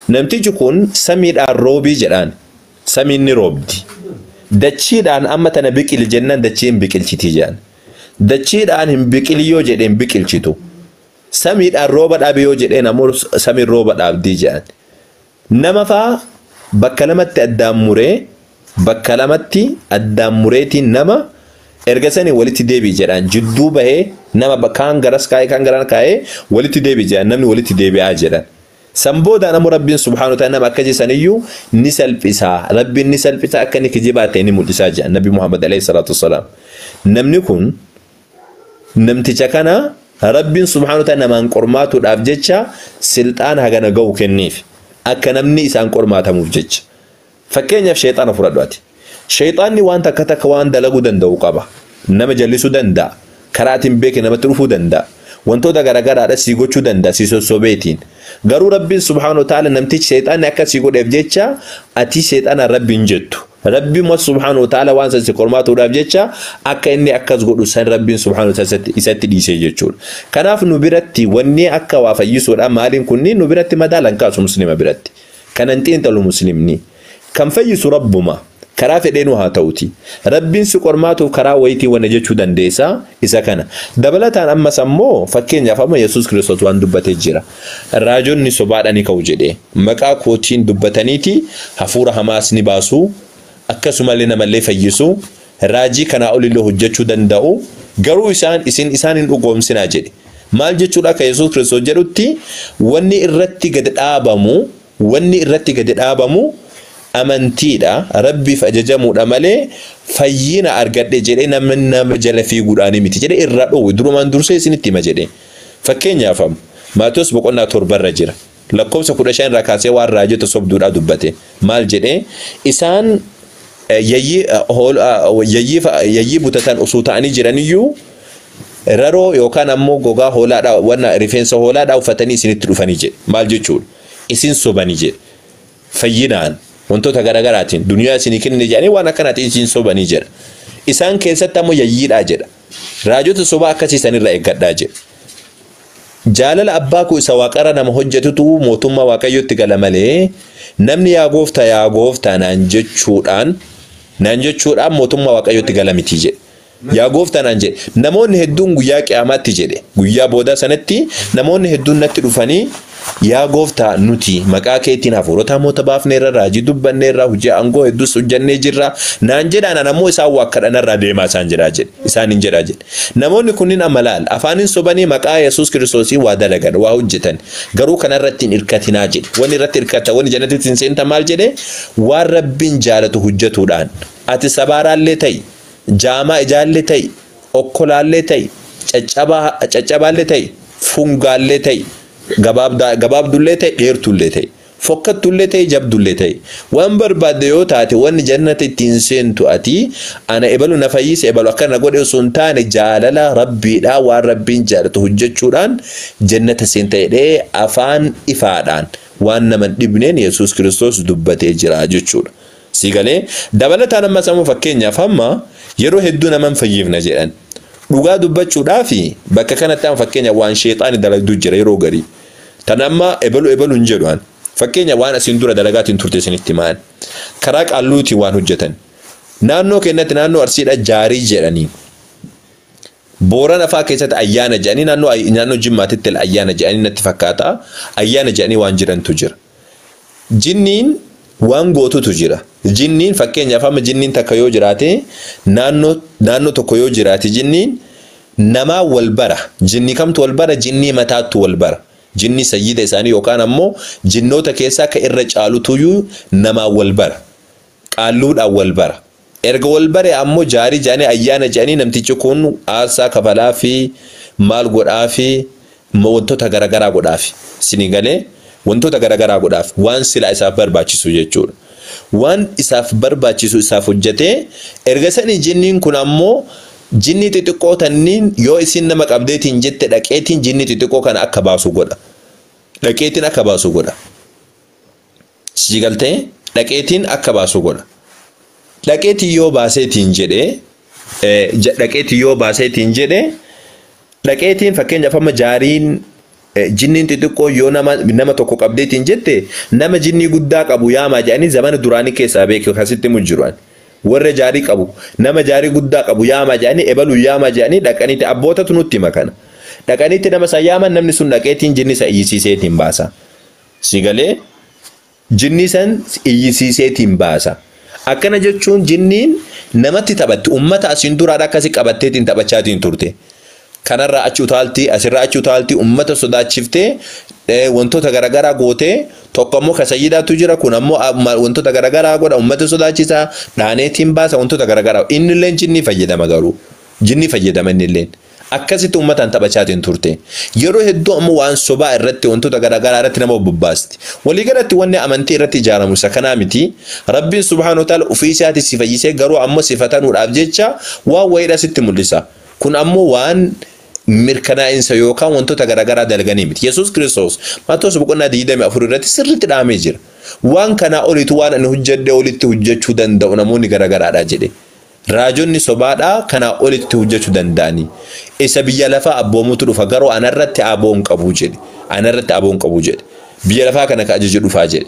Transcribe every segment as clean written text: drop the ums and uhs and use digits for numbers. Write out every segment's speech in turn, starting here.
Namtichi kun samiidhaan roobii jedhaan, samiin ni roobdi. Dachiidhaan amma tana biqili jennaan dachiin biqilchiti jedhan. Dachiidhaan hin biqili yoo jedheen biqilchitu. Samiidhaan rooba dhaabi yoo jedheen ammoo samiin rooba dhaabdii jedhan. Nama faa bakka lamatti addaan muree, bakka lamatti addaan mureetiin nama erga sanii walitti deebi'i jedhaan, jidduu bahee nama kaan garas kaa'ee kaan garaan kaa'ee walitti deebi'i jedhan, namni walitti deebi'aa jedhan. San boodaan ammoo Rabbiin subhaanahu wa ta'ala nama akkasii saniyyuu ni salphisa. Rabbiin ni salphisa, akka inni kijibaa ta'e ni mul'isaa jedhan Nabi Muhammad alayhi salaatu wassalaam. Namni kun namticha kana Rabbiin subhaanahu wa ta'ala namaan qormaatuudhaaf jecha silxaana hagana ga'u kenniif. Akka namni isaan qormaatamuuf jecha. Fakkeenyaaf sheexaana fudhadhu ati. Sheexaanni waan takka takka waan dalaguu danda'u qaba. Nama jallisuu danda'a. Karaa ati hin beekne namatti dhufuu danda'a. Wantoota garaagaraadha sii gochuu danda'a si sossobeetiin. Garuu Rabbiin subhaanahu wa ta'ala namtichi sheexaanni akka sii godheef jecha ati sheexaanaan Rabbiin jettu. Rabbiin subhaanahu wa ta'ala waan san si qormaatuudhaaf jecha akka inni akkas godhu san Rabbiin subhaanahu wa ta'ala isatti dhiisee jechuudha. Kanaaf nu biratti wanni akka waa fayyisuudha maaliin kunniin nu biratti madaalan kaasu muslima biratti. Kanan xiinxalu muslimni. Kan fayyisu Rabbuma. Karaa fedheenuu haa ta'uti. Rabbiin si qormaatuuf karaa wayitii wanna jechuu dandeessa isa kana. Dabalataan ammas ammoo fakkeenyaaf amma Yesuus Kiristoos waan dubbatee jira. Raajonni sobaadha ni ka'u jedhee. Maqaa kootiin dubbataniiti hafuura hamaas ni baasu. Akkasumallee namallee fayyisu. Raajii kanaa olillee hojjechuu danda'u. Garuu isaan isin isaan hin dhugoomsinaa jedhe. Maal jechuudha akka Yesuus Kiristoos jedhutti wanni irratti gad dhaabamu, wanni irratti gad dhaabamu amantiidha, Rabbiif ajajamuudha malee fayyina argadhe jedhee namni nama jala fiiguudhaan miti jedhee irraa dhoowwe, durumaan dursee isinitti hima jedhee. Fakkeenyaaf Maatewos boqonnaa 7 irra jira. Lakkoofsa 15 irraa kaasee waan raajota sobduudhaa dubbate. Maal jedhee? Isaan yayyii butatan osoo ta'anii jiraniyyuu raroo yookaan ammoo gogaa hoolaadhaa wanna rifeensa hoolaadhaa uffatanii isinitti dhufanii jedhe. Maal jechuudha? Isin sobanii jedhe. Fayyinaan wantoota garaagaraatiin duniyaa isinii kennine jedhanii waan akkanaatiin isin sobanii jedha. Isaan keessatti ammoo yayyiidhaa jedha. Raajota sobaa akkasii sanirraa eeggadhaa jedha. Jaalala abbaa koo isa waaqarra nama hojjetutu mootummaa waaqayyootti gala malee namni yaa gooftaa yaa gooftaa naan jechuudhaan mootummaa waaqayyootti gala miti jedhe. Yaa gooftaa naan jedhe. Namoonni hedduun guyyaa qiyaamaatti jedhe. Guyyaa boodaa sanatti namoonni hedduun natti dhufanii yaa gooftaa nuti maqaa keetiin hafuurota hamoota baafneerra, raajii dubbanneerra, hojii aangoo hedduus hojjannee jirra naan jedhaan, an ammoo isaan waakkadhanarraa deemaa isaan jedhaa jedhe. Isaan hin jedhaa jedhe. Namoonni kunniin amma laal afaaniin sobanii maqaa Yesuus Kiristoosii waa dalagan, waa hojjetan, garuu kanarratti hin hirkatinaa jedhe. Wanni irratti hirkata, wanni jannatitti hin seenta maal jedhe? Waan Rabbiin jaalatu hojjetuudhaan. Ati sabaaraallee ta'i, jaamaa ijaallee ta'i, okkolaallee ta'i, caccabaallee ta'i, fungaallee ta'i, gabaabdullee ta'e, dheertullee ta'e, fokkatullee ta'e, jabdullee ta'e, waan barbaadde yoo taate wanni jannata ittiin seentu ati ana ebalu na fayyise ebalu akkana godhe osoo hin taane jaalala Rabbiidhaa waan Rabbiin jaalatu hojjechuudhaan jannata seenta jedhee afaan ifaadhaan waan nama hin dhibneen Yesuus Kiristoos dubbatee jira jechuudha. Si galee? Dabalataan ammas ammoo fakkeenyaaf amma yeroo hedduu nama hin fayyifna jedhan. Dhugaa dubbachuudhaaf bakka kanatti amma fakkeenya waan sheexaani dalagdu jira yeroo garii. Tan amma ebalu ebalu hin jedhu an. Fakkeenya waan asiin dura dalagaatiin turte isinitti himaan. Karaa qaalluutiin waan hojjetan. Naannoo keenyatti naannoo Arsiidha jaarii jedhanii. Boorana fa'aa keessatti ayyaana jedhanii, naannoo Jimmaatitti ayyaana jedhanii natti fakkaata. Ayyaana jedhanii waan jirantu jira. Jinniin waan gootutu jira. Jinniin fakkeenyaaf amma jinniin takka yoo jiraate, naannoo tokko yoo jiraate, jinniin namaa wal bara. Jinni kamtu wal bara? Jinnii mataattu wal bara. Jinni sayyida isaanii yookaan ammoo jinnoota keessaa akka irra caalutuyyuu namaa wal bara. Qaalluudhaan wal bara. Erga wal bare ammoo jaarii jedhanii ayyaana jedhanii namtichi kun aarsaa kafalaa fi maal godhaa fi wantoota garaagaraa godhaa fi isinii galee wantoota garaagaraa godhaaf waan silaa isaaf barbaachisu jechuudha. Waan isaaf barbaachisu isaaf hojjetee erga sanii jinniin kun ammoo jinni xixiqqoo tanniin yoo isin nama qabdeetiin jette dhaqeetiin jinni xixiqqoo kana akka baasu godha. Dhaqeetiin akka baasu godha. Si galtee? Dhaqeetiin akka baasu godha. Dhaqeetiin yoo baaseetiin jedhee, dhaqeetiin yoo baaseetiin jedhee, dhaqeetiin fakkeenyaaf amma jaariin Jinniin xixiqqoo yoo nama tokko qabdeetiin jette nama jinnii guddaa qabu yaamaa jedhanii zamana duraanii keessaa beeku akkasitti mujjiruan. Warra jaarii qabu nama jaarii guddaa qabu yaamaa jedhanii ebaluu yaamaa jedhanii dhaqaniitti abbootatu nutti hima kana. Dhaqaniitti nama san yaaman namni sun dhaqeetiin jinni isa iyyisiiseetiin baasa. Si galee jinni san iyyisiiseetiin baasa. Akkana jechuun jinniin namatti taphatti ummata asiin duraadha akkasi qabatteetiin taphachaatiin turte. Kanarraa achi utaalti asirraa achi utaalti ummata sodaachiftee wantoota garaagaraa gootee tokko ammoo ka sayyidaatu jira kun ammoo wantoota garaagaraa godha ummata sodaachisa dhaaneetiin baasa wantoota garaagaraa innilleen jinnii fayyadama garuu jinnii fayyadama innilleen. Akkasitti uummataan taphachaatiin turte. Yeroo hedduu ammoo waan sobaa irratti wantoota garaagaraa irratti nama bobbaasti. Waliigalatti wanni amantii irratti ijaaramu isa kanaa miti. Rabbiin subhaanahu wa ta'ala ofii isaatii si fayyisee garuu ammoo si fatanuudhaaf jecha waan wayiidha sitti mul'isa. Kun ammoo waan mirkanaa'insa yookaan wantoota garaagaraa dalaganii miti. Yesuus Kiristoos Maatewos boqonnaa 24 irratti sirriitti dhahamee jira. Waan kanaa oliitu waan ani hojjedhe olitti hojjechuu danda'u namoonni garaagaraadha jedhe. Raajonni sobaadhaa kanaa olitti hojjechuu danda'anii. Isa biyya lafaa abboomutu dhufa garuu anarratti aboon qabu jedhe. Anarratti aboon qabu jedhe. Biyya lafaa kana ka ajaju dhufaa jedhe.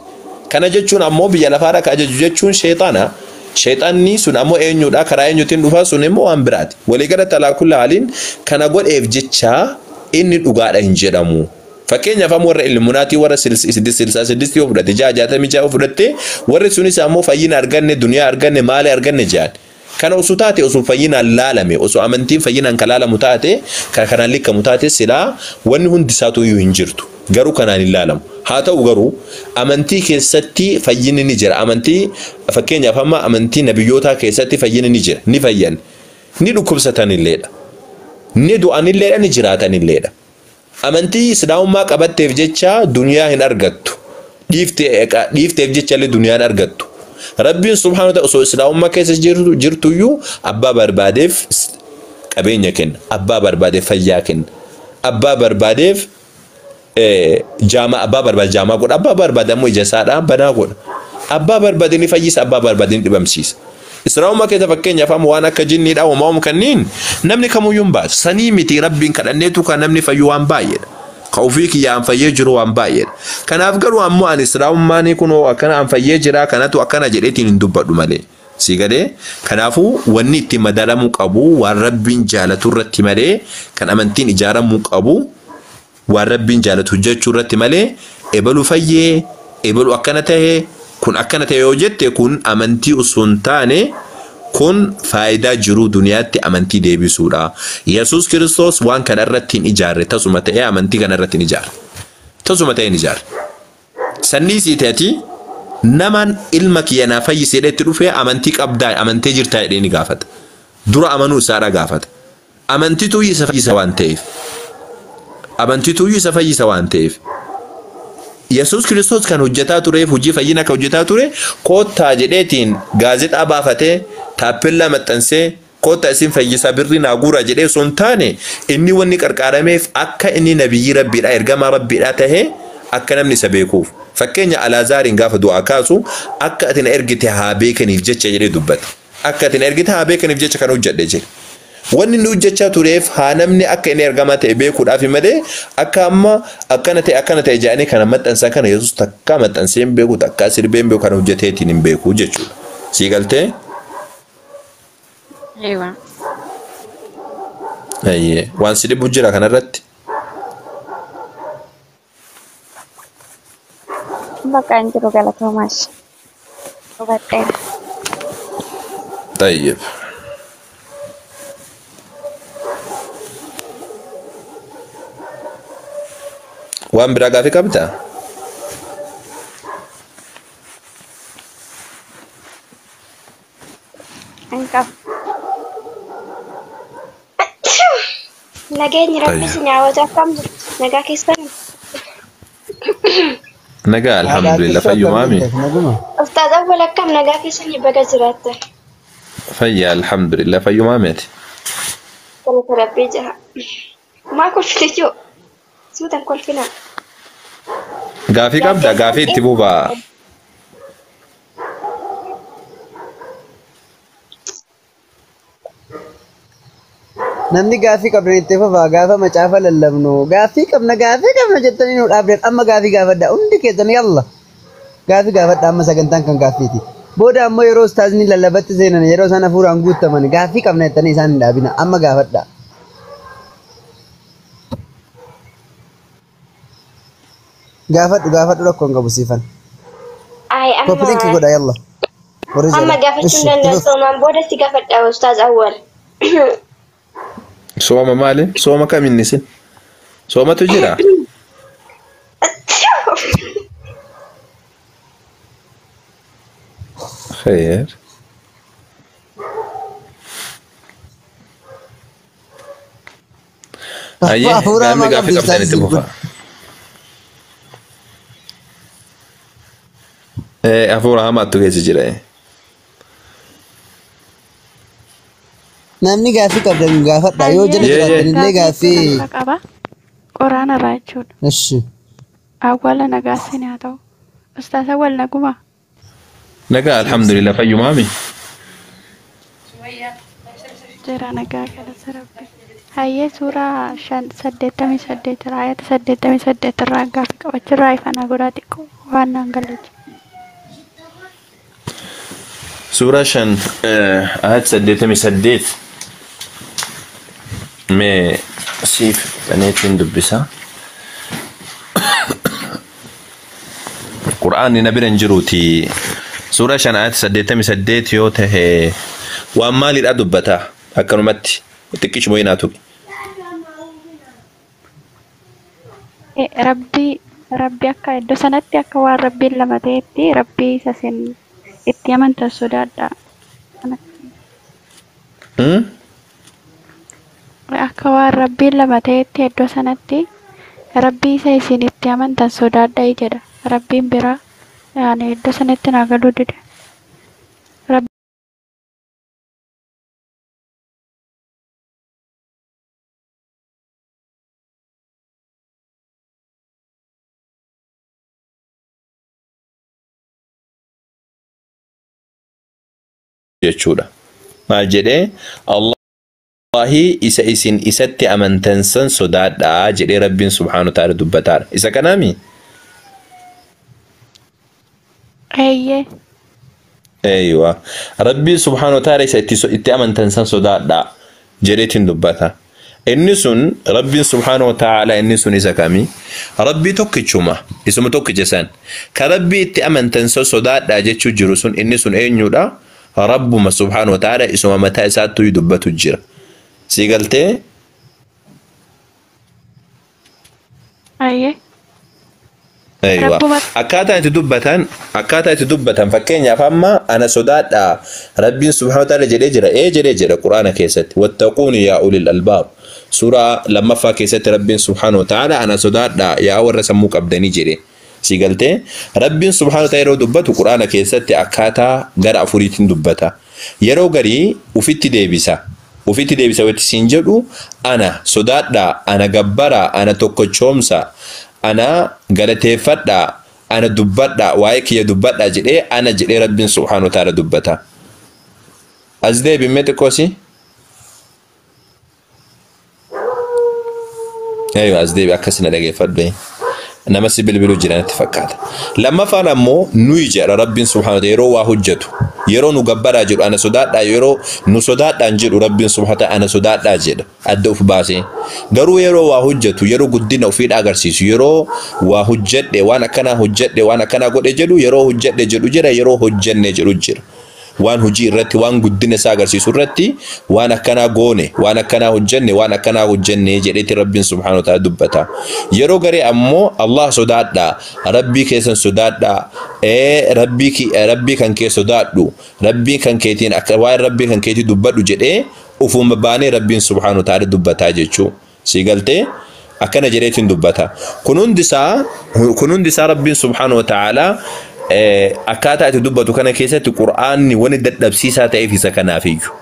Kana jechuun ammoo biyya lafaadha ka ajaju jechuun sheexaana. Sheexanni sun ammoo eenyudha karaa eenyutiin dhufaa sun immoo waan biraati. Waliigalatti alaa kulli haaliin kana godheef jecha inni dhugaadha hin jedhamu. Fakkeenyaaf ammoo warra ilmunaatii warra 66 yoo fudhatte 66 yoo fudhatte warri sunis ammoo fayyina arganne duniyaa arganne maali arganne jedhan. Kana osoo taate osoo fayyinaan laalame osoo amantiin fayyinaan kan laalamu taate kan kanaan likkamu taate silaa wanni hundi isaatu iyyuu hin jirtu. Garuu kanaan hin laalamu. Haa ta'u garuu amantii keessatti fayyinni ni jira. Amantii fakkeenyaaf amma amantii nabiyyootaa keessatti fayyinni ni jira. Ni fayyan. Ni dhukkubsatanilleedha. Ni du'anilleedha ni jiraatanilleedha. Amantii islaamummaa qabatteef jecha duniyaa hin argattu. Dhiifteef jecha illee duniyaa hin argattu. Rabbiin subhaanahu wa ta'ala osoo islaamummaa keessa jirtuyyuu abbaa barbaadeef qabeenya kenna. Abbaa barbaadeef fayyaa kenna. Abbaa barbaadeef jaamaa abbaa barbaade jaamaa godha. Abbaa barbaade ammoo ija isaadhaan banaa godha. Abbaa barbaade ni fayyisa abbaa barbaade ni dhibamsiisa. Islaamummaa keessa fakkeenyaaf amma waan akka jinniidha uumamu kanniin namni kamuyyuu hin baasu. Sanii miti rabbiin kadhanneetu kan namni fayyu waan baay'eedha. Ka ofii kiyyaan fayyee jiru waan baay'eedha. Kanaaf garuu ammoo ani islaamummaan kunoo akkana an fayyee jira kanatu akkana jedheetiin hin dubbadhu malee. Si galee kanaafuu wanni ittiin madaalamuu qabu waan rabbiin jaalatu irratti malee kan amantiin ijaaramuu qabu waan rabbiin jaalatu hojjechuu irratti malee ebalu fayyee ebalu akkana ta'e kun akkana ta'e yoo jette kun amantii osoo hin taane kun faayidaa jiruu duniyaatti amantii deebisuudha. Yesuus Kiristoos waan kana irratti hin ijaarre tasuma ta'ee amantii kana irratti hin ijaarre. Tasuma ta'ee hin ijaarre. Sannii sii ta'eeti namaan ilma kiyya naa fayyisee itti dhufee amantii qabdaa amantee jirtaa jedhee ni gaafata. Dura amanuu isaadha gaafata. Amantiitu isa fayyisa waan ta'eef. Amantiitu isa fayyisa waan ta'eef. Yesuus Kiristoos kan hojjetaa tureef hojii fayyina kan hojjetaa ture koottaa jedheetiin gaazexaa baafatee taappellaa maxxansee koottaa isin fayyisaa birrii naa guuraa jedhee osoo hin taane inni wanni qarqaarameef akka inni nabiyyi rabbiidhaa ergamaa rabbiidhaa tahee akka namni isa beekuuf. Fakkeenya Alaazaariin gaafa du'aa kaasu akka ati na ergite haa beekaniif jecha jedhee dubbate. Akka ati na ergite haa beekaniif jecha kan hojjedhe jedhe. Wanni inni hojjechaa tureef haa namni akka inni ergamaa ta'e beekuudhaaf malee akka amma akkana ta'e jedhanii kana maxxansan kana Yesuus takkaa maxxansee hin beeku takkaa sirbee hin beeku kana hojjeteetiin hin beeku jechuudha. Sii galtee? Eewa. Ayyee waan si dhibu jira kanarratti? Bakka hin jiru galatoomaas. Hubadheera. Tayyib. Waan biraa gaafii qabdaa? Hin qabu. Nageenyi rabbi isin haawwatu akkam jirtu? Nagaa keessan? Nagaa alhamdulillah fayyumaami. Ustaaz Awwal akkam nagaa keessan baga jiraattan? Fayyaa alhamdulillah fayyumaamiti. Galata rabbii jira. Maa kolfite jiru? Suutan kolfinaa. Gaafii qabdaa gaafii itti bubaa. Namni gaaffii qabdan itti fufaa gaafa macaafa lallabnu gaaffii qabna jettanii nu dhaabdan amma gaaffii gaafadha hundi keessan yalla gaaffii gaafadha amma sagantaan kan gaaffiiti. Booda ammoo yeroo ustaazni lallabatti seenan yeroo isaan hafuuraan guutaman gaaffii qabna jettanii isaan hin dhaabina amma gaafadha. Gaafadhu rakkoo hin qabu siifan. Ay amma Koppiliinki godha yalla. Warri amma jala. gaafachuu hin danda'u soomaan booda si gaafadha ustaaz Awwal. Sooma maali? Sooma kam inni isin? Soomatu jira? Khair. Ayyee Hafuura namni hamaa gaaffii qabdi qabdan itti ustaazi fufa. Hafuura hamaatu keessa jira. Namni gaaffii qabdan gaafadha yoo jala Yee, yee. jiraatan illee gaaffii. Qaba. Quraana irraa jechuudha. Ishi. Awwaala nagaa isin haa ta'u. Ustaas Awwal naguma. Nagaa alhamdulillah fayyumaami. Jira nagaa galata rabbi. Hayyee suuraa 5 88 irraa ayata 88 irraa gaaffii qabachirraa ifana godhaa xiqqoo waan naan galle. Suuraa 5 ayat 88 mee siif baneetiin dubbisa. Qur'aanni na bira hin jiruuti. Suuraa 5 ayat 88 yoo tahe waan maaliidha dubbata akkanumatti xiqqishuma hinaa tuqi. Rabbi akka iddoo sanatti akka waan rabbiin lama ta'etti rabbii isa isin itti amantan sodaadha. Akka waan rabbiin lama ta'etti iddoo sanatti rabbii isa isin itti amantan sodaadha jedha. Rabbiin biraa yaani iddoo sanatti naa galuu dide. Jechuudha. Maal jedhee Allahi isa isin isatti amantan san sodaadhaa jedhee Rabbiin subhaanahu wa ta'ala dubbataadha. Isa kanaami? Eeyyee. Eeywa. Rabbiin subhaanahu wa ta'ala isa itti amantan san sodaadhaa jedheetiin dubbata. Inni sun Rabbiin subhaanahu wa ta'ala inni sun isa kami? Rabbii tokkichuma isuma tokkicha san. Ka Rabbii itti amantan san sodaadhaa jechuu jiru sun inni sun eenyudha? Rabbuma subhaanahu wa ta'ala isuma mataa isaattuu dubbatu jira. Si galtee? Eeyyee. Eeywa. Akkaataa itti dubbatan fakkeenyaaf amma ana sodaadhaa Rabbiin subhaanahu wa ta'ala jedhee jira jedhee jira Quraana keessatti wattaquuni yaa ulil albaab suuraa lammaffaa keessatti Rabbiin subhaanahu wa ta'ala ana sodaadhaa yaa warra sammuu qabdanii jedhe. Si galtee Rabbiin subhaanahu wa ta'ala yeroo dubbatu Quraana keessatti akkaataa gara afuriitiin dubbata. Yeroo garii ufitti deebisa. Ufitti deebisa wanti siin jedhu ana sodaadhaa, ana gabbaraa, ana tokkochoomsa, ana galateeffadhaa, ana dubbadhaa, waa'ee kiyya dubbadhaa jedhee ana jedhee Rabbiin subhaanahu wa ta'ala dubbata. As deebimmee xiqqoosi? Eeyyo as deebi akkasina dhageeffadhu. Nama si bilbiluu jiran natti fakkaata. Lammaffaan ammoo nuyi jedha Rabbiin subhaanahu wa ta'ala yeroo waa hojjetu. Yeroo nu gabbaraa jedhu ana sodaadhaa yeroo nu sodaadhaan jedhu Rabbiin subhaanahu wa ta'ala ana sodaadhaa jedha adda of baasee. Garuu yeroo waa hojjetu yeroo guddina ofiidha agarsiisu yeroo waa hojjedhe waan akkanaa hojjedhe waan akkanaa godhe jedhu yeroo hojjedhe jedhu jira yeroo hojjenne jedhu jira. Waan hojii irratti waan guddina isaa agarsiisu irratti waan akkanaa goone waan akkanaa hojjenne waan akkanaa hojjenne jedheeti Rabbiin subhaanahu wa ta'ala dubbata. Yeroo garee ammoo Allah sodaadhaa Rabbii keessan sodaadhaa Rabbii kan kee sodaadhu Rabbii kan keetiin akka waa'ee Rabbii kan keetii dubbadhu jedhee ufuma baanee Rabbiin subhaanahu wa ta'ala dubbataa jechuu. Si galtee akkana jedheetiin dubbata. Kun hundi isaa Rabbiin subhaanahu wa ta'ala akkaataa itti dubbatu kana keessatti Qur'aanni wani dadhabsiisaa ta'eef isa kanaafiyyuu.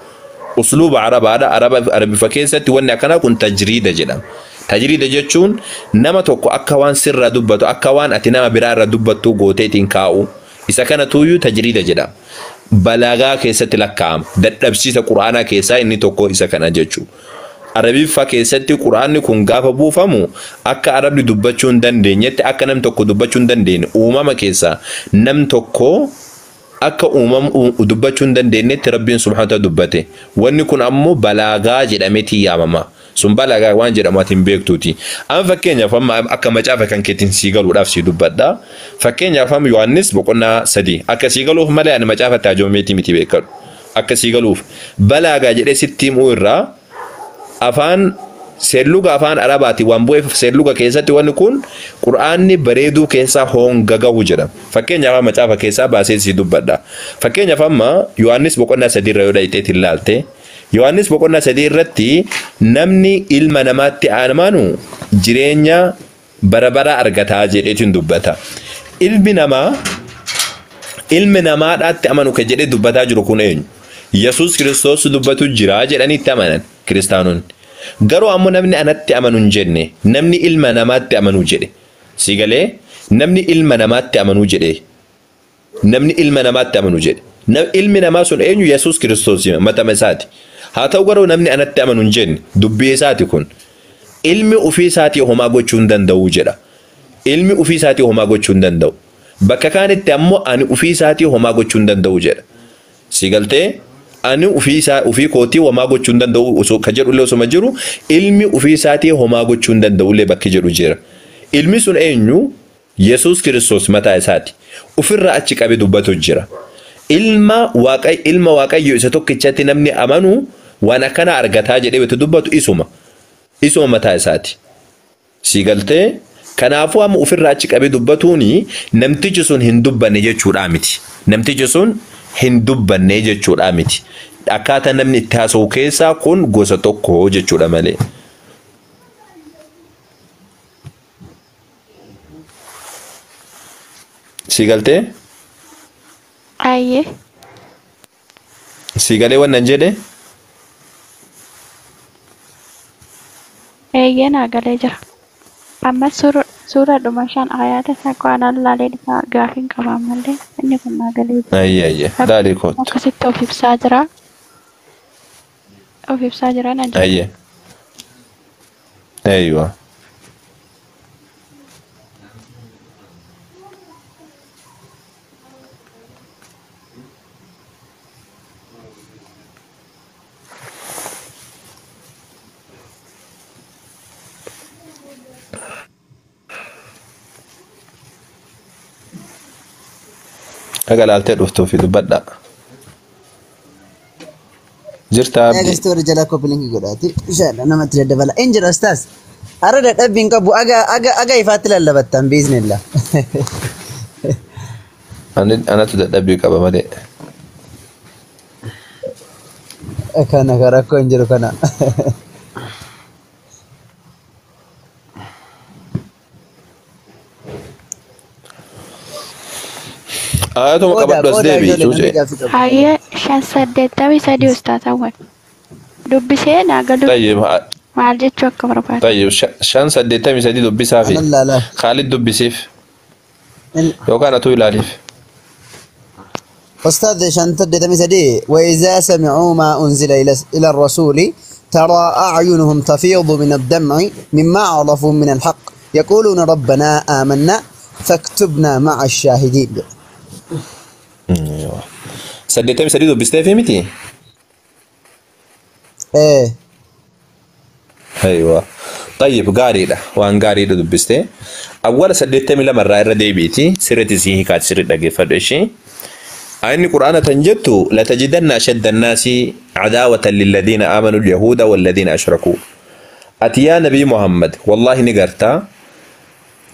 Usluuba Arabaadha. Arabifa keessatti wanni akkanaa kun tajriida jedhama. Tajriida jechuun nama tokko akka waan sirraa dubbatu akka waan ati nama biraa irraa dubbattu gooteetiin kaa'u. Isa kana tuuyyuu tajriida jedhama. Balaagaa keessatti lakkaa'ama. Dadhabsiisa Qur'aanaa keessaa inni tokko isa kana jechuudha. Arabiffaa keessatti quraanni kun gaafa buufamu akka arabni dubbachuu hin dandeenyetti, akka nam tokko dubbachuu hin dandeenye, uumama keessaa nam tokko akka uumamu dubbachuu hin dandeenyetti Rabbiin subhaanahu wa ta'ala dubbate. Wanni kun ammoo balaagaa jedhameeti yaamama. Sun balaagaa waan jedhamu ati hin beektuuti. Amma fakkeenyaaf amma akka macaafa kan keetiin sii galuudhaaf sii dubbadha. Fakkeenyaaf amma Yohaannis boqonnaa 3 akka sii galuuf malee ani macaafa taajomeetii miti beekadhu. Akka sii galuuf balaagaa jedhee sitti himuu irraa afaan seerluga afaan Arabaati waan bu'eef seerluga keessatti wanni kun qur'aanni bareeduu keessaa honga gahu jedhama. Fakkeenyaaf amma macaafa keessaa baasee sii dubbadha. Fakkeenyaaf amma Yohaannis boqonnaa 3 irra yoo dhayiteetti ilaalte, Yohaannis boqonnaa 3 irratti namni ilma namaatti amanu jireenya bara bara argataa jedheetiin dubbata. Ilmi namaa ilmi namaadhaatti amanu kan jedhee dubbataa jiru kun eenyu? Yesuus Kiristoos dubbatu jira jedhanii itti amanan kiristaanonni. Garuu ammoo namni anatti amanu hin jenne, namni ilma namaatti amanu jedhe. Si galee namni ilma namaatti amanu jedhe. Namni ilma namaatti amanu jedhe. Ilmi namaa sun eenyu? Yesuus Kiristoos matama isaati. Haa ta'u garuu namni anatti amanu hin jenne dubbii isaati kun. Ilmi ofii isaatii homaa gochuu hin danda'u jedha. Ilmi ofii isaatii homaa gochuu hin danda'u. Bakka kaanitti ammoo ani ofii isaatii homaa gochuu hin danda'u jedha. Si galtee ani ofii isaa ofii kootii homaa gochuu hin danda'u osoo ka jedhu illee osoma jiru, ilmi ofii isaatii homaa gochuu hin danda'u illee bakki jedhu jira. Ilmi sun eenyu? Yesuus Kiristoos mataa isaati. Ofirraa achi qabee dubbatu jira. Ilma Waaqa, ilma Waaqayyo isa tokkichatti namni amanu waan akkana argataa jedhee itti dubbatu isuma. Isuma mataa isaati. Si galtee kanaafuu amma ofirraa achi qabee dubbatuuni namtichi sun hin dubbanne jechuudhaa miti. Namtichi sun hin dubbanne jechuudhaa miti. Akkaataa namni itti haasa'u keessaa kun gosa tokko jechuudha malee. Si galtee? Ayyee. Si galee wannan jedhe? Eeyyee, naa galee jira. Ammas suura dhuma 5 ayaata isaa qo'annaan laalee dhufa, gaafiin qaba ammallee inni kun naa galee jira. Ayyee ayyee. Laalii kootu. Akkasitti of ibsaa jira. Of ibsaa jira na jira. Ayyee. Eeywa. Dhaga laaltee dhuftuu fi dubbadhaa. Jirta Abdii. Eegastu warri jalaa copy link godhaati. Inshallah namatti daddabala. In jira ustaas. Har'a dadhabbii hin qabu. Aga aga aga ifaatti lallabattan biiznillah. Ani anatu dadhabbii qaba malee. Kana ka rakkoo hin jiru kana. Ayatuma Qooda qabadhu as qooda deebi'i ijoollee namni cuucee. gaaffii qabu. Hayyee, 583 ustaasawwan. Dubbisee naa galu Tayyib maal jechuu akka barbaadu. Tayyib, 583 dubbisaafi. Anan laalaa. Khaalid dubbisiif yookaan atuu ilaaliif. أستاذ 583: وإذا سمعوا ما أنزل إلى الرسول ترى أعينهم تفيض من الدمع مما عرفوا من الحق يقولون ربنا آمنا فاكتبنا مع الشاهدين. 83 dubbisteefi miti? إيه. Aywa. Tayyib, gaariidha. Waan gaariidha dubbistee. Awwala 82 irraa irra deebiiti. Sirriitti sii hiikaati, sirriitti dhaggeeffadhu ishee. Ayinni Qur'aana tan jettu: latajidanna ashadda annaasi cadaawatan lilladhiina aamanuu alyahuuda walladhiina ashrakuu. Ati yaa Nabii Muhammad, wallaahi ni gartaa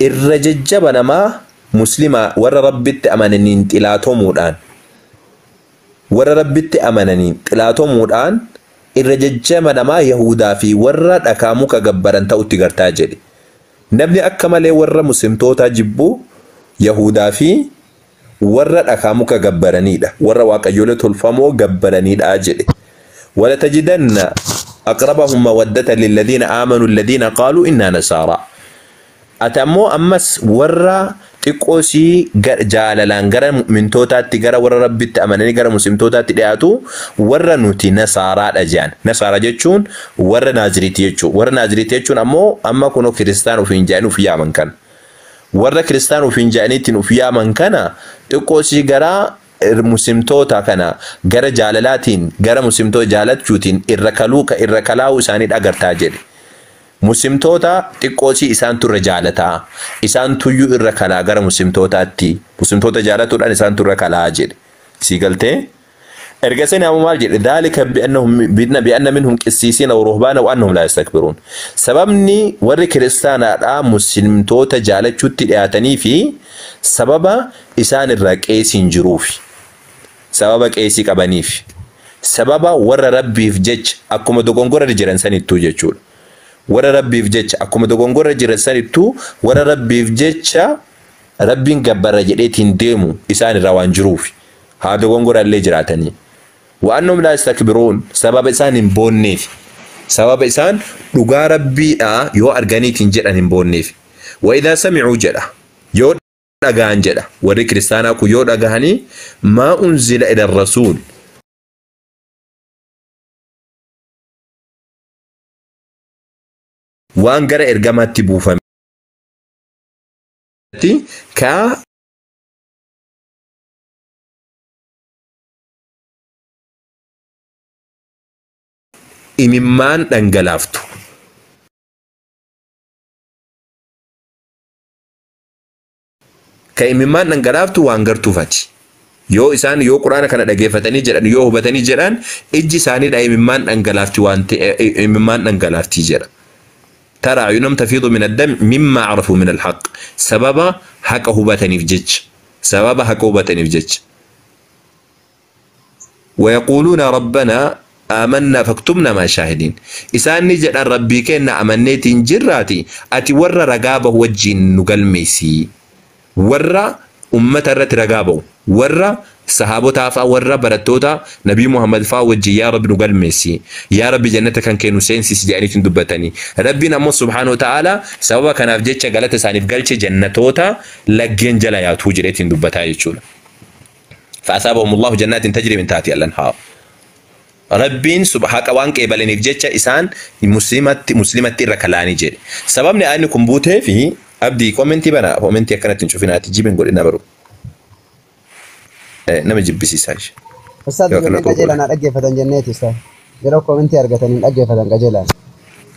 irra jajjaba namaa muslimaa warra Rabbitti amananiin xilaatomuudhaan, warra Rabbitti amananiin xilaatomuudhaan irra jajjaba namaa Yahudaa fi warra dhakaa muka gabbaran ta'utti gartaa jedhe. Namni akka malee warra muslimtootaa jibbuu Yahudaa fi warra dhakaa muka gabbaranidha. Warra waaqayyolee tolfamoo gabbaranidha jedhe. ولتجدن أقربهم مودة للذين آمنوا الذين قالوا إنا نصارى. Ati ammoo ammas warra Xiqqoo sii jaalalaan gara mu'mintootaatti, gara warra rabbitti amananii gara muslimtootaatti dhiyaatu warra nuti nasaaraadha jedhan. Nasaara jechuun warra naaziriiti jechuudha. Warra naaziriiti jechuun ammoo amma kunoo kiristaan ofiin jedhanii of yaaman kana. Warra kiristaan ofiin jedhaniitiin of yaaman kana xiqqoo sii gara muslimtoota kana gara jaalalaatiin gara muslimtoota jaalachuutiin irra kaluu irra kalaa'uu isaanii agartaa jedhe. Muslimtoota xiqqoosii isaantu irra jaalataa. Isaan tuyyuu irra kalaa gara muslimtootaatti. Muslimtoota jaalatuudhaan isaantu irra kalaa jedhe. Sii galtee? Erga sani ammoo maal jedhe? Dhaalika bi'anna minhum qissiisiina wa ruhbaana wa annahum laa yastakbiruun. Sababni warri kiristaanaadhaa muslimtoota jaalachuutti dhiyaatanii fi sababa isaan irraa qeesiin jiruufi. Sababa qeesii qabaniif. Sababa warra rabbiif jecha akkuma dogongora jiran sanittuu jechuudha. Warra rabbiif jecha akkuma dogongora jiran sanittuu warra rabbiif jecha rabbiin gabbarra jedheetiin deemu isaan irraa waan jiruuf haa dogongora illee jiraatanii. Wa'annahum laa yastakbiruun sababa isaan hin boonneef, sababa isaan dhugaa rabbiidhaa yoo arganiitiin jedhan hin boonneef. Wa idhaa samicuu jedha yoo dhagahan jedha warri kiristaanaa kun yoo dhagahanii maa unzila ila rasuul waan gara ergamaatti buufame ka imimmaan dhangalaaftu. Ka imimmaan dhangalaaftu waan gartuufati. Yoo isaan yoo quraana kana dhageeffatanii jedhan yoo hubatanii jedhan ijji isaaniidha imimmaan dhangalaafti waan ta'e imimmaan dhangalaafti jedha. ترى عيونهم تفيض من الدم مما عرفوا من الحق. سبب حق هبتني في جج. سبب حق هبتني في جج. ويقولون ربنا آمنا فاكتبنا مع الشاهدين. إسان نجد ربي كنا أمنيت جراتي أتي ور رقابه وجه نقلميسي. ور أمة الرت رقابه. ور صحابتا فا ور برتوتا نبي محمد فا وجه يا رب نقلميسي. يا رب جنتك كان كانوا سينسي سجاني تندبتني. ربنا مو سبحانه وتعالى سواء كان في جتش غلطة ساني في قلش جنتوتا لجين جلايات وجريت تندبتها يشولا. فأصابهم الله جنات تجري من تحتها الأنهار. ربين سبحانه وان قبلني في جتش إنسان مسلمة ركلاني جري. سببني أني كمبوته في أبدي كومنتي بنا كومنتي كانت تشوفينها تجيب نقول إنها برو. nama jibbisiisaa ishee. Ustaaz ijoolleen qajeelaan haa dhaggeeffatan jenneeti ustaaz. Yeroo koomentii argatanii dhaggeeffatan qajeelaan.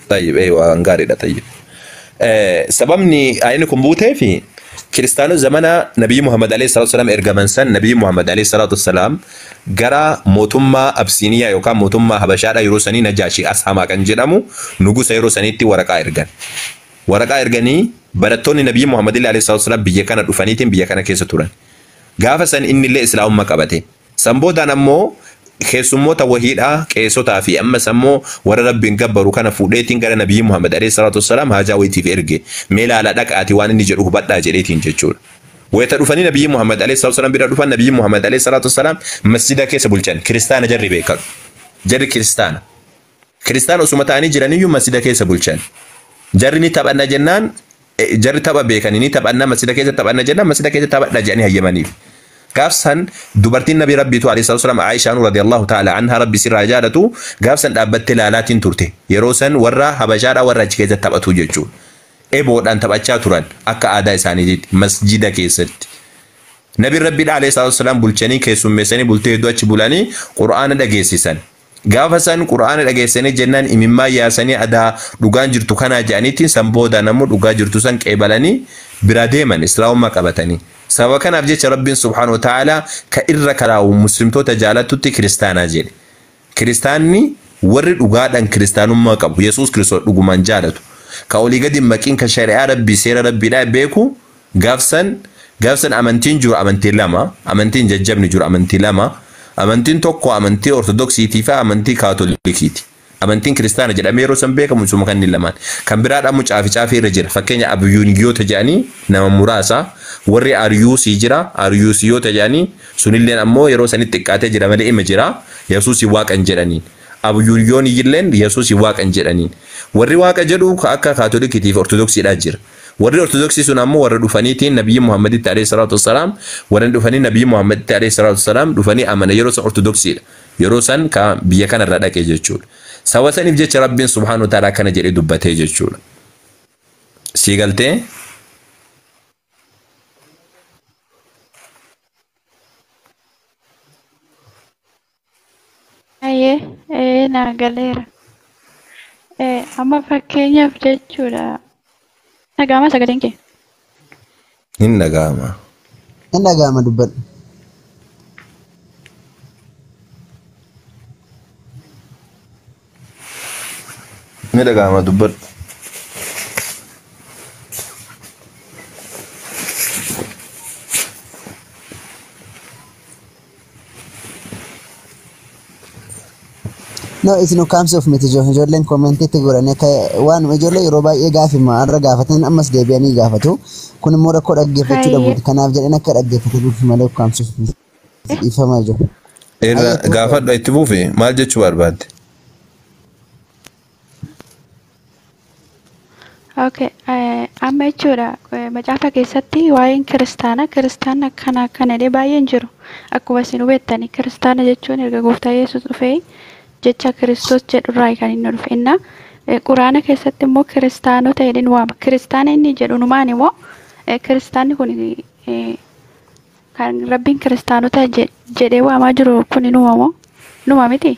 Tayyib waan gaariidha tayyib. Sababni ayini kun buutee fi kiristaanota zamana Nabiyyi Muhammad alayhi salaatu wasalaam ergaman san Nabiyyi Muhammad alayhi salaatu wasalaam gara mootummaa Absiiniyaa yookaan mootummaa Habashaadha yeroo sanii Najaashii Ashamaa kan jedhamu nugusa yeroo saniitti waraqaa ergan. Waraqaa erganii barattoonni Nabiyyi Muhammad alayhi salaatu wasalaam biyya kana dhufaniitiin biyya kana keessa turan. Gaafa san inni illee islaamummaa qabate. San boodaan ammoo keessummoota wahiidhaa qeessotaa fi ammas ammoo warra rabbiin gabbaru kana fuudheetiin gara Nabiyyi Muhammad alayhi salaatu wasalaam haajaa wayiitiif erge. Mee ilaalaa dhaqaatii waan inni jedhu hubadhaa jedheetiin jechuudha. Wayita dhufanii Nabiyyi Muhammad alayhi salaatu wasalaam bira dhufan Nabiyyi Muhammad alayhi salaatu wasalaam masjida keessa bulchan. Kiristaana jarri beekamu. Jarri kiristaana. Kiristaana osuma ta'anii jiraniyyuu masjida keessa bulchan. Jarri ni taphanna jennaan jarri tapha beekanii ni taphanna masjida keessa taphanna jennaan masjida keessa taphadha jedhanii hayyamaniif. Gaafsan dubartiin Nabi Rabbiitu alayhi salaatu wasalaam Aayishaan radiyallahu ta'ala anha Rabbi sirraa jaalatu gaafsan dhaabbattee laalaatiin turte. Yeroo san warra Habashaadhaa warra achi keessatti taphatu jechuudha. Eboodhaan taphachaa turan akka aadaa isaaniitti masjida keessatti. Nabi Rabbiidha alayhi salaatu wasalaam bulchanii keessummeessanii bultee hedduu achi bulanii Qur'aana dhageessisan. Gaafa san Qur'aana dhageessanii jennaan imimmaa yaasanii adaa dhugaan jirtu kanaa jedhaniitiin san booda namuu dhugaa jirtu san qeebalanii bira deeman islaamummaa qabatanii. Sababa kanaaf jecha Rabbiin subhaanahu wa ta'ala ka irra karaa'u muslimtoota jaalatutti kiristaanaa jedhe. Kiristaanni warri dhugaadhaan kiristaanummaa qabu Yesuus Kiristoos dhugumaan jaalatu. Ka olii gadi maqiin ka shari'aa Rabbii seera Rabbiidhaa beeku gaafsan amantiin jiru amantii lama, amantiin jajjabni jiru amantii lama, amantiin tokko amantii Ortodoksiitii fi amantii Kaatolikiiti. Amantiin kiristaana jedhamee yeroo san beekamu isuma kanneen lamaan. Kan biraadhaan mucaa fi caafii irra jira. Fakkeenya Abiyyooniyoota jedhanii nama muraasa. Warri Ariyuusii jira. Ariyuusiyoota jedhanii sunilleen ammoo yeroo sanitti xiqqaatee jira malee ima jira. Yesuusii waaqan jedhaniin. Abiyyooniyoonni illeen Yesuusii waaqan jedhaniin. Warri waaqa jedhu akka Kaatolikiitii fi Ortodoksiidhaa jira. Warri Ortodoksii sun ammoo warra dhufaniitiin Nabiyyi Muhammaditti alayhi salaatu wassalaam, warra dhufanii Nabiyyi Muhammaditti alayhi salaatu wassalaam dhufanii amana yeroo san Ortodoksiidha. Yeroo san ka biyya kanarra dhaqe jechuudha. Saba saniif jecha Rabbiin subhaanahu wa ta'ala akkana jedhee dubbatee jechuudha. Sii galtee? Hayyee naa galeera. Amma fakkeenyaaf jechuudha. Dhaga'ama sagaleen kee? Hin dhaga'ama. Hin dhaga'ama dubbadhu. Ni dhaga'ama dubbadhu. No, isin ukkaamsuuf miti ijoolleen koomentiitti godhanii akka waan ijoollee yeroo baay'ee gaafima har'a gaafatan ammas deebi'anii gaafatu. Kun immoo rakkoo dhaggeeffachuu dhabuuti. Kanaaf jedheen akka dhaggeeffatan malee ukkaamsuuf miti. Dhiifama ijoo. Irra gaafadhu itti buufi maal jechuu barbaadde? Okay, amma jechuudha macaafa keessatti waa'een kiristaanaa kiristaana akkana akkana jedhee baay'een jiru. Akkuma isin hubattani kiristaana jechuun erga gooftaa Yesuus dhufee jecha Kiristoos jedhurraa kan inni dhufe. Inna quraana keessatti immoo kiristaanota jedheen waama. Kiristaana inni jedhu numaan immoo kiristaanni kun kan Rabbiin kiristaanota jedhee waamaa jiru kun numa moo? Numa miti?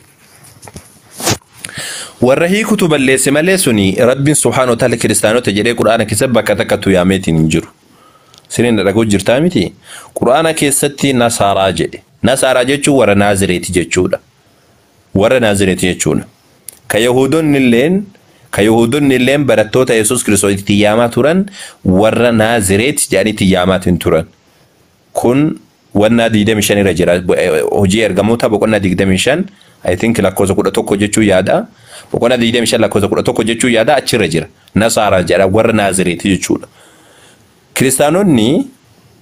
Warra hiikutu balleesse malee suni Rabbiin subhaanahu wa ta'ala kiristaanota jedhee quraana keessatti bakka takkattu yaameetiin hin jiru. Siniin dhagoo jirtaa miti? Quraana keessatti Nasaaraa jedhe. Nasaaraa jechuun warra Naazireeti jechuudha. Warra Naazireeti jechuudha. Ka Yahudoonni illeen barattoota Yesuus Kiristoos itti yaamaa turan warra Naazireeti jedhanii itti yaamaatiin turan. Kun wannaa 25 irra jira. Hojii ergamoota boqonnaa 25 I think lakkoofsa 11 jechuu yaada. Boqonnaa 25 lakkoofsa 11 jechuu yaada achirra jira. Nasaaraa jedha warra Naazireeti jechuudha. Kiristaanonni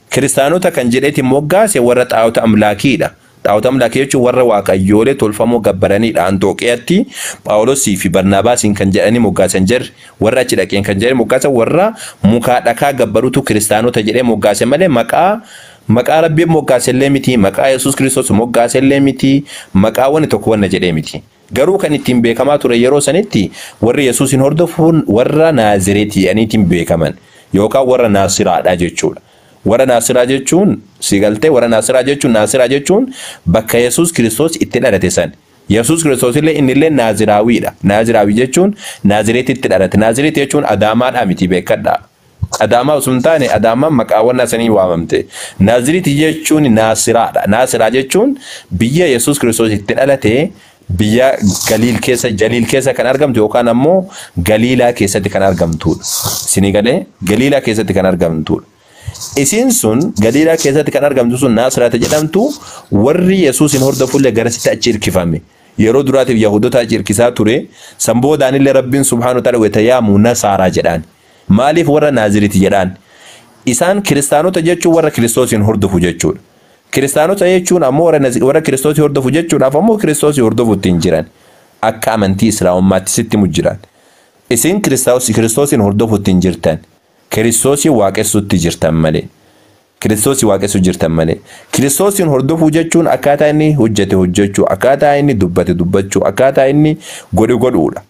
kiristaanota kan jedheeti moggaase warra xaa'ota amlaakiidha. Xaa'ota amlaakii jechuun warra waaqayyoolee tolfamoo gabbaraniidha. Anxooqiyaatti Phaawulosii fi Barnaabaasiin kan jedhanii moggaasan jarri warra achi dhaqeen kan jedhanii moggaasan warra mukaa dhakaa gabbarutu kiristaanota jedhee moggaase malee maqaa Rabbiin moggaase illee miti, maqaa Yesuus Kiristoos moggaase illee miti, maqaa wanni tokko wanna jedhee miti. Garuu kan ittiin beekamaa ture yeroo sanitti warri Yesuusin hordofuun warra Naazireeti jedhaniitiin beekaman yookaan warra Naasiraadha jechuudha. Warra Naasiraa jechuun si galtee warra Naasiraa jechuun Naasiraa jechuun bakka Yesuus Kiristoos itti dhalate san. Yesuus Kiristoos illee inni illee Naaziraawiidha. Naaziraawii jechuun Naazireetitti dhalate. Naazireeti jechuun Adaamaadhaa miti beekadhaa. Adaamaa osoo hin taane Adaamaan maqaawwan sanii waamamte. Naaziriiti jechuun Naasiraadha. Naasiraa jechuun biyya Yesuus Kiristoos itti dhalate biyya Galiil keessa Jaliil keessa kan argamtu yookaan ammoo Galiilaa keessatti kan argamtudha. Isinii galee Galiilaa keessatti kan argamtudha. Isiin sun Galiilaa keessatti kan argamtu sun Naasiraata jedhamtu warri Yesuusin hordofullee garasitti achi hirkifame. Yeroo duraatiif Yaahudota achi hirkisaa ture. San boodaanillee Rabbiin subhaanahu wa ta'ala wayita yaamu Nasaaraa jedhaan. Maaliif warra Naaziriiti jedhaan? Isaan kiristaanota jechuun warra Kiristoosiin hordofu jechuudha. Kiristaanota jechuun ammoo warra Kiristoosii hordofu jechuudhaaf ammoo Kiristoosii hordofuutti hin jiran. Akka amantii Islaamummaatti sitti mujjiran. Isin Kiristoosiin hordofuutti hin jirtan. Kiristoosii waaqessuutti jirtan malee. Kiristoosii waaqessuu jirtan malee. Kiristoosiin hordofuu jechuun akkaataa inni hojjete hojjechuu, akkaataa inni dubbate dubbachuu, akkaataa inni godhe godhuudha.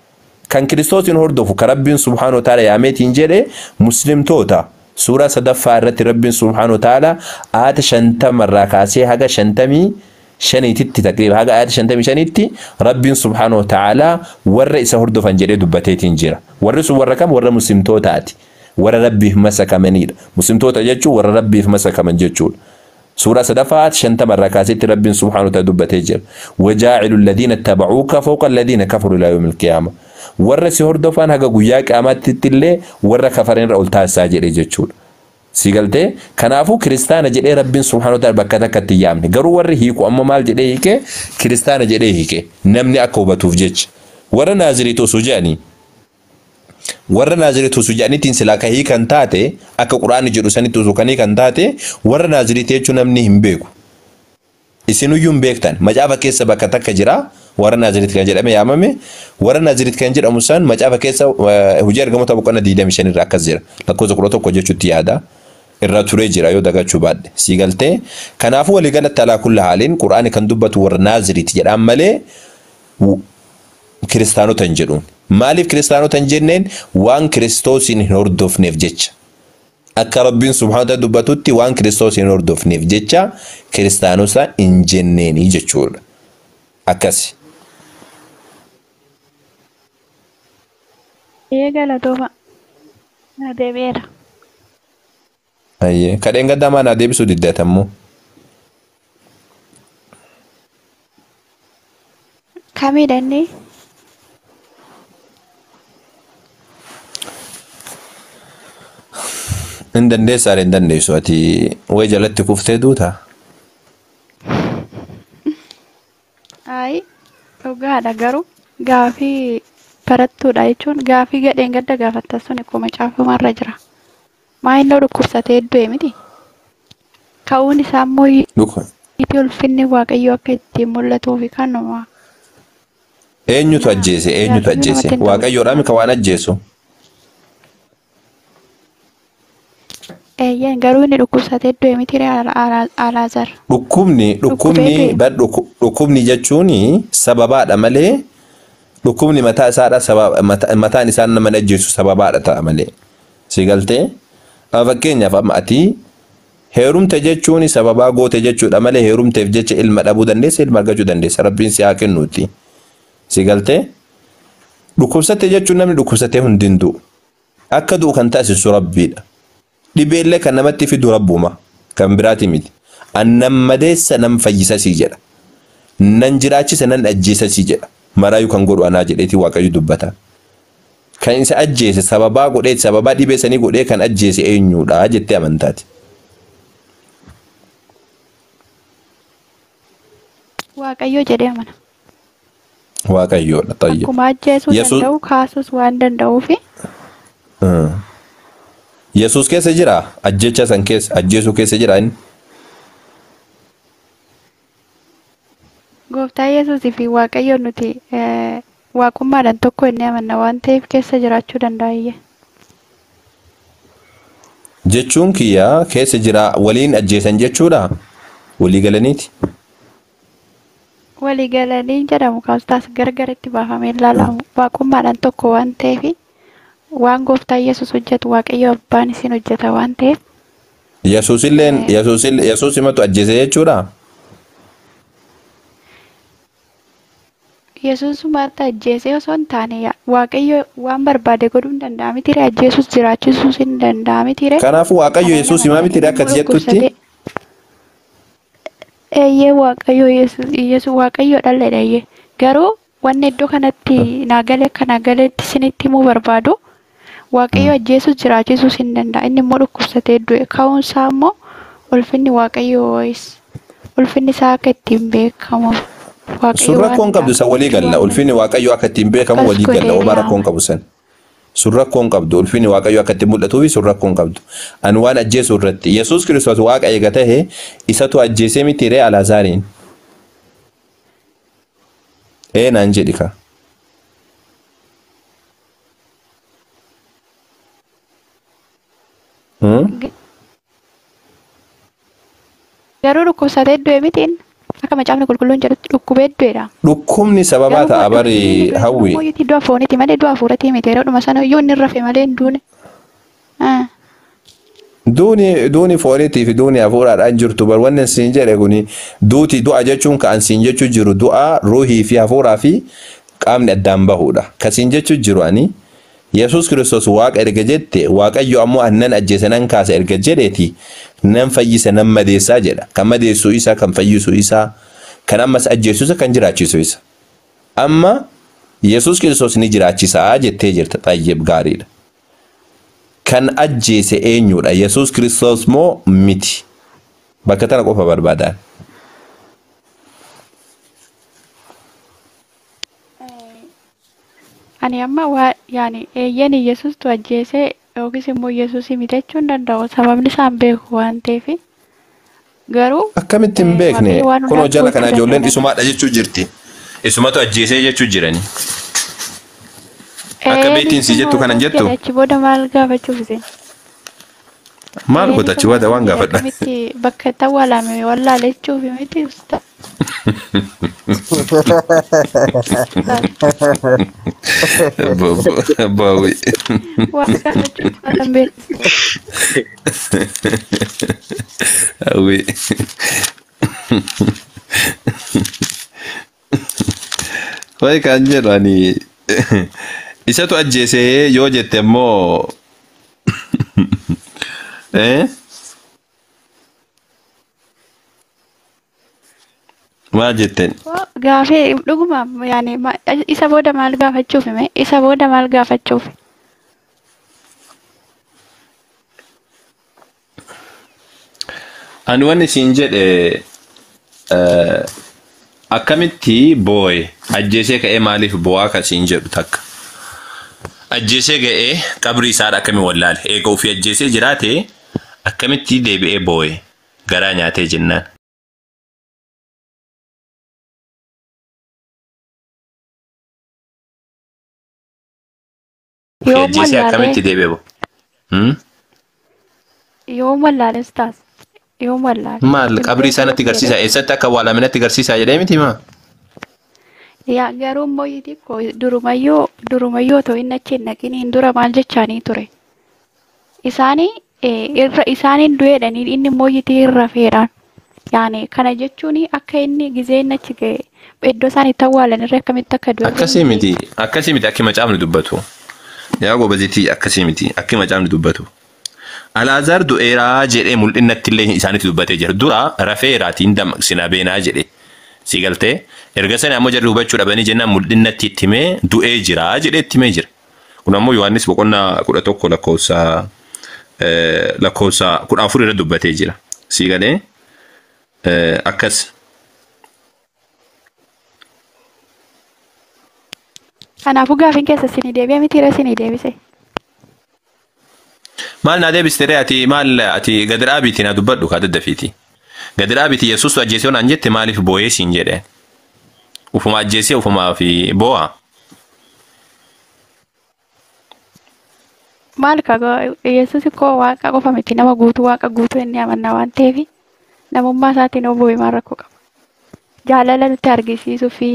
Kan Kiristoosiin hordofu kan Rabbiin subhaanahu wa ta'ala yaameetiin jedhe muslimtoota suuraa sadaffaa irratti Rabbiin subhaanahu wa ta'ala aayata 50 irraa kaasee haga 55tti taqriiba haga aayata 55tti Rabbiin subhaanahu wa ta'ala warra isa hordofan jedhee dubbateetiin jira. Warri sun warra kam? Warra muslimtootaati. Warra Rabbiif masakamanidha. Muslimtoota jechuun warra Rabbiif masakaman jechuudha. Suuraa sadaffaa 50 irraa kaasetti Rabbiin subhaanahu wa ta'ala dubbatee jira. Wajaa'ilu alladhiina ittaba'uuka fawqa alladhiina kafaru ilaa yawmil qiyaama. Warra si hordofan haga guyyaa qiyaamaatti illee warra kafaran irra ol taasisaa jedhee jechuudha. Si galtee? Kanaafuu kiristaana jedhee Rabbiin subhaanahu wa ta'ala bakka takkatti hin yaamne. Garuu warri hiiku amma maal jedhee hiike? Kiristaana jedhee hiike. Namni akka hubatuuf jecha. Warra Naaziriitu osoo jedhanii warra Naaziriitu osoo jedhaniitiin silaa ka hiikan taate akka Quraanni jedhu sanitti osoo kan hiikan taate warra Naaziriitu jechuun namni hin beeku. Isinuyyuu hin beektan. Macaafa keessa bakka takka jira. Warra Naazirit kan jedhame yaamame. Warra Naazirit kan jedhamu san macaafa keessa hojii ergamoota boqonnaa 25 irra akkas jira. Lakkoofsa 11 jechuutti yaada. Irra turee jira yoo dagachuu baadhe. Sii galtee kanaafuu waliigalatti alaa kulla haaliin Qur'aani kan dubbatu warra Naazirit jedhaan malee kiristaanota hin jedhuun. Maaliif kiristaanota hin jenneen? Waan Kiristoosiin hin hordofneef jecha. Akka Rabbiin subhaanahu wa ta'ala dubbatutti waan Kiristoos hin hordofneef jecha kiristaanota hin jenneeni jechuudha. Akkasi. Ee galatooma. Na deebi'eera. Ayyee. Kadheen gaddaa maa naa deebisuu diddatammoo? Kamidha inni? Hin dandeessaa hin dandeessu ati wayi jalatti kuftee duutaa? Ayi dhugaadha garuu gaafii barattuudha jechuun gaafii gadheen gadda gaafatta sun akkuma caafumarra jira. Maa inni dhukkubsatee du'e miti. Ka'uun isaa immoo itti ulfinni Waaqayyoo akka ittiin mul'atuufi kanuma. Eenyutu ajjeese? Eenyutu ajjeese? Waaqayyoodhaa mika waan ajjeesu? Eeyyeen garuu inni dhukkubsatee du'e miti Alaazar. Dhukkubni dhukkubni bar dhukkubni jechuun sababaadha malee dhukkubni mataa isaadha sababa mataan isaan nama ajjeesu sababaadha ta'a malee. Si galtee? Fakkeenyaaf amma ati heerumte jechuun sababaa goote jechuudha malee heerumteef jecha ilma dhabuu dandeessa ilma argachuu dandeessa Rabbiin si haa kennuuti. Si galtee? Dhukkubsatte jechuun namni dhukkubsatee hundi hin du'u. Akka du'u kan taasisu Rabbiidha. Dhibeellee kan namatti fidu Rabbuma kan biraati miti. An nan madeessa nan fayyisa sii jedha. Nan jiraachisa nan ajjeesa sii jedha. Maraayyuu kan godhu anaa jedheeti Waaqayyo dubbata. Kan isa ajjeese sababaa godhee sababaa dhibee sanii godhee kan ajjeese eenyudha jettee amantaati. Waaqayyo jedhee amana. Waaqayyoodha tayyib. Akkuma ajjeesuu danda'u kaasuus waan danda'uufi. Yesuus keessa jira ajjecha san keessa ajjeesuu keessa jira inni. Gooftaa Yesuusii fi Waaqayyo nuti waaqummaadhaan tokko inni amanna waan ta'eef keessa jiraachuu danda'a. Jechuun kiyya keessa jira waliin ajjeesan jechuudha. Walii galaniiti. Walii galanii jedhamu kaastaas gargaritti baafamee ilaalamu. Waaqummaadhaan tokko waan ta'eef waan gooftaa Yesuus hojjetu Waaqayyo abbaan isin hojjeta waan ta'eef. Yesuusilleen Yesuus himatu ajjeese jechuudha. Yesuus maata ajjeese osoo hin taane Waaqayyo waan barbaade godhuu hin danda'a miti ajjeesuus jiraachisuus hin danda'a miti. Kanaafuu Waaqayyo Yesuus himaa miti akka jettutti. Eeyyee Waaqayyo Yesuus Waaqayyo dhalleedha eeyyee garuu wanni iddoo kanatti naa galee akka naa galeetti isinitti himuu barbaadu Waaqayyo ajjeesuus jiraachisuus hin danda'a inni immoo dhukkubsatee du'e ka'uun isaa immoo ulfinni Waaqayyo ulfinni isaa akka ittiin beekamu. Sun rakkoon qabdu san walii galla. Ulfinni Waaqayyoo akka ittiin beekamu walii galla. Homaa rakkoon qabu san. Sun rakkoon qabdu. Ulfinni Waaqayyoo akka ittiin mul'atuufi sun rakkoon qabdu. Ani waan ajjeesu irratti. Yesuus Kiristoos Waaqa eega ta'e isatu ajjeesee miti ree Alaazaariin. Ee naan jedhi ka. Garuu dhukkubsatee du'e mitiin. Akka macaafni qulqulluun jedhutti dhukkubee du'eedha. Dhukkubni sababaa ta'a bari hawwi. Du'a fooniiti malee du'a hafuuratii miti yeroo dhuma sana iyyuu inni rafe malee hin duune. Duuni fooniitii fi duuni hafuuraadhaan jirtu bar wanni siin jedhe kuni duuti du'a jechuun ka an siin jechuu jiru du'a ruuhii fi hafuuraa fi qaamni addaan bahuudha. Ka siin jechuu jiru ani Yesuus Kiristoos Waaqa erga jette Waaqayyo ammoo an nan ajjeese nan kaasa erga jedheeti nan fayyisa nan madeessaa jedha. Kan madeessu isa kan fayyisu isa kan ammas ajjeesu isa kan jiraachisu isa. Amma Yesuus Kiristoos ni jiraachisaa jettee jirta xayyib gaariidha. Kan ajjeese eenyudha? Yesuus Kiristoos moo miti? Bakka tana qofa barbaadaan. Ani amma waa yaani eeyyeen Yesuustu ajjeese yookiis immoo Yesuus miti jechuu hin danda'u. Sababni isaan beeku waan ta'eef garuu Akkamitti hin beekne? Kunoo jala kana ijoolleen isumaadha jechuu jirti. Isumatu ajjeesee jechuu jirani. Akka beektiin si jettu kanan jettu. Achi booda maal gaafachuuf isin? Maal goota achi booda waan gaafadha. Akkamitti bakka itti awwaalame wallaalechuuf miti usta. Baawwi. Waan gaafachuuf waan beektu. Hawwi. Wayi kan jedhu ani isatu ajjeesee yoo jette immoo maal jetteen? Gaafii dhuguma yaani isa booda maal gaafachuuf hime isa booda maal gaafachuuf? Ani wanni siin jedhe akkamitti boo'e ajjeesee ka'ee maaliif boo'aa kan siin jedhu takka. Ajjeesee ga'ee qabrii isaadha akkami wallaale eega ofii ajjeesee jiraate akkamitti deebi'ee boo'e garaa nyaatee jennaan. Ofii Yoom ajjeesee wallaalee? akkamitti deebi'ee boo'e? Yoom wallaale ustaas? Yoom wallaale? Maal qabrii isaa natti garsiisa eessatti akka awwaalame natti garsiisa jedhee miti maa? Yaa garuu immoo xiqqoo durumayyuu otoo inni achi hin dhaqiniin dura maal jechaanii ture? Isaanii irra isaaniin du'eedhanii inni immoo yitii irra feeraan. Yaani kana jechuun akka inni gizee inni achi ga'e iddoo isaan itti awwaalan irra akkamitti akka du'e. Akkasii miti akkasii miti akki macaafni dubbatu. Yaa gobazitii akkasii miti akki macaafni dubbatu. Alaazaar du'eeraa jedhee mul'innatti illee isaanitti dubbatee jira. Dura rafeeraatiin dammaqsinaa beenaa jedhe. Si galtee erga sana ammoo jarri hubachuu dhabanii jennaan mul'innatti itti himee du'ee jira jedhee itti himee jira. Kun ammoo Yohaannis boqonnaa 11 lakkoofsa 14 irra dubbatee jira. Si galee akkas. Kanaafuu gaafiin keessa isinii deebi'e miti irra isinii deebise. Maal naa deebiste ree ati maal ati gadi dhaabiitii naa dubbadhu kaa daddafiiti. Gadi dhaabiitii Yesuus ajjeesee naan jette maaliif boo'ee siin jedhe. Ufuma ajjeesee ufumaa fi boo'a. Maal ka Yesuus koo waaqa qofa miti nama guutuu waaqa guutuu inni amanna waan ta'eef namummaa isaatiin yoo boo'e maal rakkoo qaba. Jaalala nutti argisiisuu fi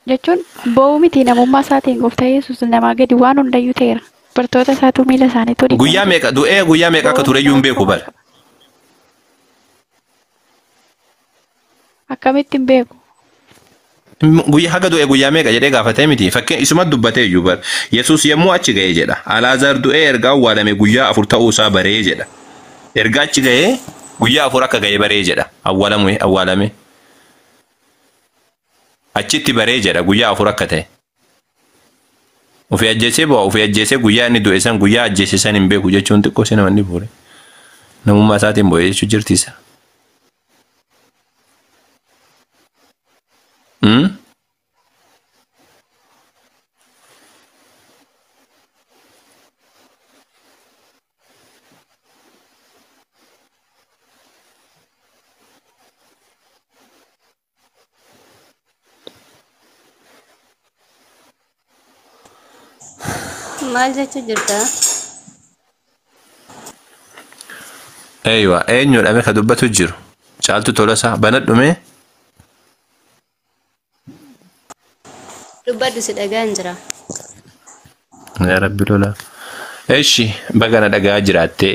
jechuun boo'uu miti namummaa isaatiin gooftaa Yesuus namaa gadi waan hundayyuu ta'eera. Bartoota isaatu miila isaaniitu dhiqan. Guyyaa meeqa du'ee guyyaa meeqa akka tureyyuu hin beeku bara. Akkamitti hin beeku? Guyyaa haga du'e guyyaa meeqa jedhee gaafatee miti. Fakkeen isuma dubbatee iyyuu bara. Yesuus yommuu achi ga'e jedha. Alaazaar du'ee erga awwaalame guyyaa 4 ta'uu isaa baree jedha. Erga achi ga'ee guyyaa 4 akka ga'e baree jedha. Awwaalame awwaalame. Achitti baree jedha guyyaa 4 akka ta'e. Ofii ajjeesee bu'a ofii ajjeesee guyyaa inni du'e san guyyaa ajjeese san hin beeku jechuun xiqqoo si namanni buure. Namummaa isaatiin bo'ee jechuu jirti isa. Maal jechuu jirta? Eeywa eenyudha mee ka dubbatu jiru? Caaltu Tolasaa banadhu mee? Dubbadhu si dhagaan jira. Yaa Rabbi lola. Eshi baga na dhagaa jiraatte.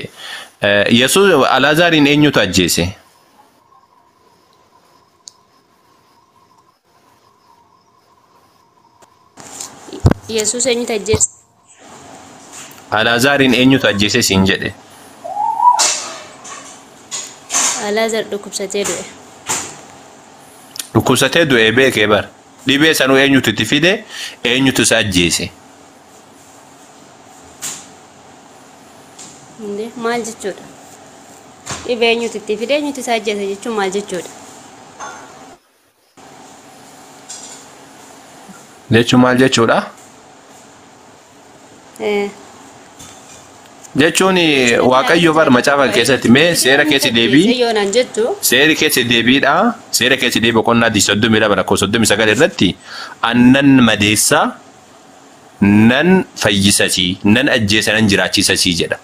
Yesuus Alaazaariin eenyutu ajjeese? Yesuus eenyutu ajjeese? Alaazaariin eenyutu ajjeese siin jedhe? Alaazaar dhukkubsatee du'e. Dhukkubsatee du'e beekee bara. Dhibee sanuu eenyutu itti fide eenyutu isa ajjeese? Maal jechuudha? Dhibee eenyutu itti fide eenyutu isa ajjeese jechuun maal jechuudha? Jechuun maal jechuudha? Jechuun Waaqayyo bar macaafa keessatti mee seera keessa deebii Yoo naan jettu seeri keessa deebiidha. Seera keessa deebii boqonnaa 32 lakkoofsa 39 irratti annan madeessaa nan fayyisasii nan ajjeesa nan jiraachisasii jedha.